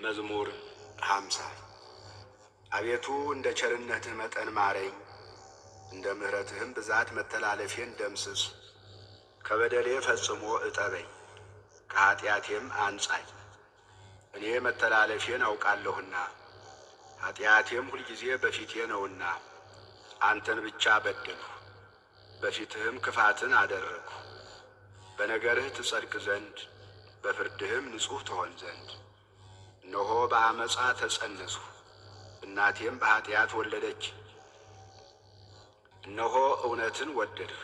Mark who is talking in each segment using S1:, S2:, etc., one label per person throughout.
S1: መዝሙር 50። አቤቱ፣ እንደ ቸርነትህ መጠን ማረኝ፣ እንደ ምሕረትህም ብዛት መተላለፌን ደምስስ። ከበደሌ ፈጽሞ እጠበኝ፣ ከኀጢአቴም አንጻኝ። እኔ መተላለፌን አውቃለሁና ኀጢአቴም ሁልጊዜ በፊቴ ነውና። አንተን ብቻ በደልሁ፣ በፊትህም ክፋትን አደረግሁ፣ በነገርህ ትጸድቅ ዘንድ በፍርድህም ንጹሕ ትሆን ዘንድ። እነሆ፣ በዓመፃ ተጸነስሁ፣ እናቴም በኀጢአት ወለደችኝ። እነሆ፣ እውነትን ወደድህ፣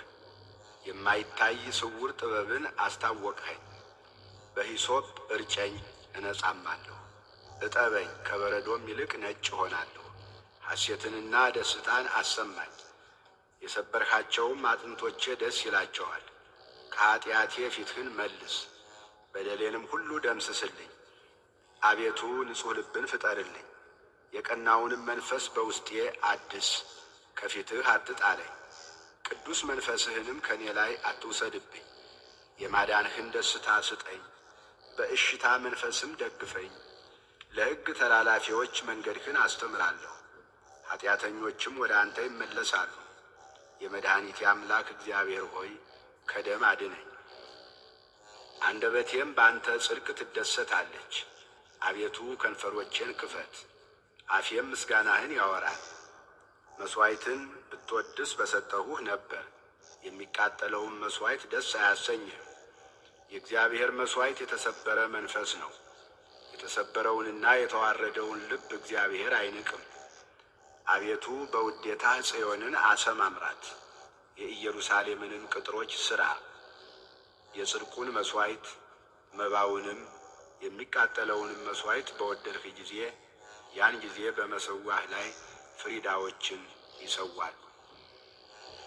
S1: የማይታይ ስውር ጥበብን አስታወቅኸኝ። በሂሶጵ እርጨኝ፣ እነጻማለሁ፣ እጠበኝ፣ ከበረዶም ይልቅ ነጭ እሆናለሁ። ሐሴትንና ደስታን አሰማኝ፣ የሰበርካቸውም አጥንቶቼ ደስ ይላቸዋል። ከኀጢአቴ ፊትህን መልስ፣ በደሌንም ሁሉ ደምስስልኝ። አቤቱ፣ ንጹሕ ልብን ፍጠርልኝ፣ የቀናውንም መንፈስ በውስጤ አድስ። ከፊትህ አትጣለኝ፣ ቅዱስ መንፈስህንም ከእኔ ላይ አትውሰድብኝ። የማዳንህን ደስታ ስጠኝ፣ በእሽታ መንፈስም ደግፈኝ። ለሕግ ተላላፊዎች መንገድህን አስተምራለሁ፣ ኃጢአተኞችም ወደ አንተ ይመለሳሉ። የመድኃኒቴ አምላክ እግዚአብሔር ሆይ፣ ከደም አድነኝ። አንደበቴም በአንተ ጽድቅ ትደሰታለች። አቤቱ፣ ከንፈሮቼን ክፈት፣ አፌም ምስጋናህን ያወራል። መሥዋዕትን ብትወድስ በሰጠሁህ ነበር፣ የሚቃጠለውም መሥዋዕት ደስ አያሰኝህም። የእግዚአብሔር መሥዋዕት የተሰበረ መንፈስ ነው። የተሰበረውንና የተዋረደውን ልብ እግዚአብሔር አይንቅም። አቤቱ፣ በውዴታህ ጽዮንን አሰማምራት፣ የኢየሩሳሌምንም ቅጥሮች ሥራ። የጽድቁን መሥዋዕት መባውንም የሚቃጠለውንም መሥዋዕት በወደድህ ጊዜ፣ ያን ጊዜ በመሠዊያህ ላይ ፍሪዳዎችን ይሰዋሉ።